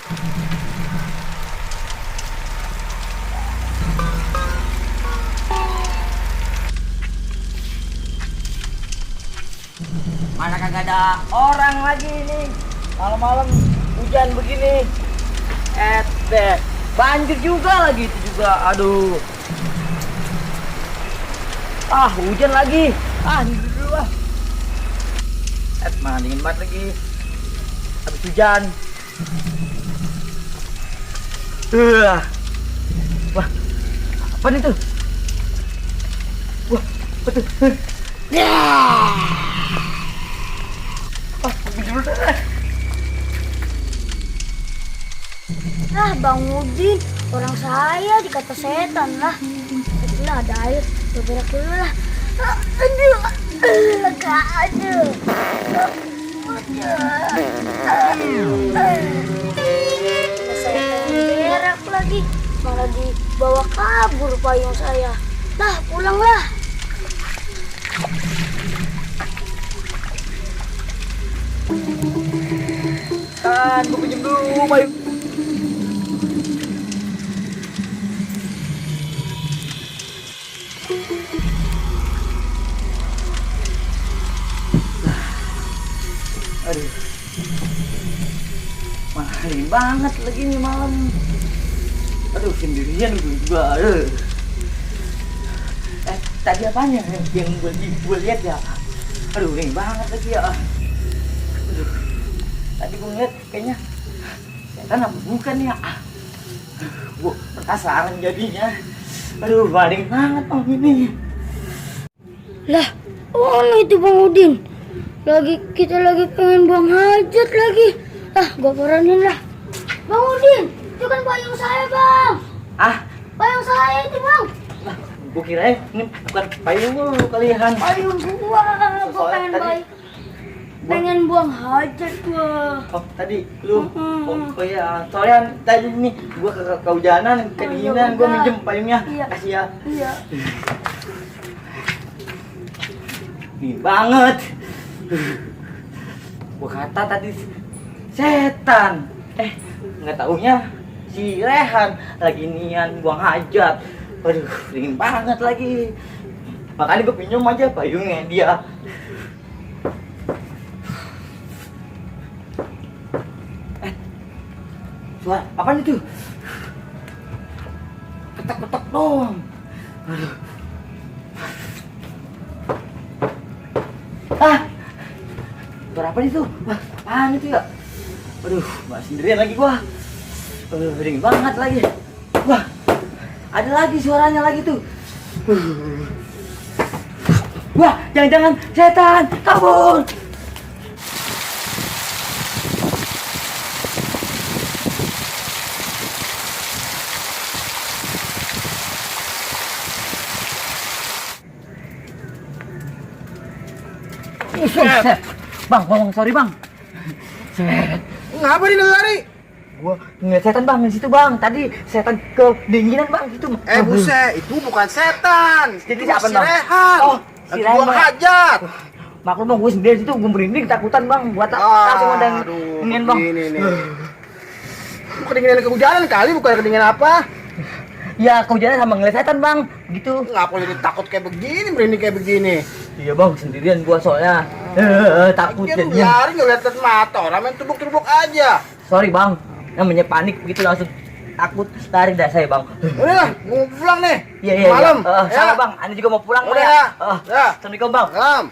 Mana kagak ada orang lagi nih. Malam-malam hujan begini. Banjir juga lagi itu juga. Aduh. Hujan lagi. Ini dulu ah. Mana dingin banget lagi. Habis hujan. Wah. Apa nih tuh? Wah, betul. Ya. Bang Udin, orang saya dikata setan lah. Itulah ada air, beberak dulu lah. Aduh, lega aja. Saya berak lagi, malah dibawa kabur payung saya. Lah, pulanglah. Gue pinjem dulu payung. Aduh, mahal banget lagi nih malam. Aduh, sendirian juga. Tadi apanya yang gue lihat ya? Aduh, ini banget lagi ya. Aduh, tadi gue lihat kayaknya setan apa bukan ya? Gue penasaran jadinya. Aduh, baling banget om ini. Lah, itu Bang Udin. Kita lagi pengen buang hajat lagi. Gua peranin lah. Bang Udin, itu kan payung saya, Bang. Payung saya itu, Bang. Gua kira ini bukan payung lu kalian. Payung gua pengen buang hajat gua. Oh, tadi lu. Oh iya, soalnya tadi nih gua kehujanan, kedinginan, gua minjem payungnya. Kasih ya. Iya. Nih banget. Gua kata tadi setan. Nggak taunya si Rehan lagi nian buang hajat. Aduh, dingin banget lagi. Makanya gue pinjam aja payungnya dia. Suara apaan itu? Ketok-ketok dong. Aduh. Suara apa itu? Wah, apaan itu ya? Aduh, gak sendirian lagi gua. Dingin banget lagi. Wah, ada lagi suaranya lagi tuh. Wah, jangan-jangan setan kabur. Bang, sorry bang. Ngapa dia lari? Gua ngeliat setan bang di situ bang. Tadi setan kedinginan bang gitu. Buset, itu bukan setan. Jadi itu siapa si bang? Rehan. Oh, si Rehan buang hajat. Maklum bang, gue sendiri situ gue merinding ketakutan bang. Buat langsung ada ingin bang. Ini. Lu kedinginan kehujanan kali, bukan kedinginan apa? Ya kehujanan sama ngeliat setan bang. Gitu. Ngapa jadi takut kayak begini, merinding kayak begini? Iya bang, sendirian gua soalnya. Takut Dia jadinya. lari ngeliat mata orang, main tubuk-tubuk aja. Sorry bang, namanya panik begitu langsung takut lari dah saya bang. Udah lah, mau pulang nih. Iya. Malam. Sama bang, Anda juga mau pulang Udah ya. ya. Assalamualaikum bang. Salam.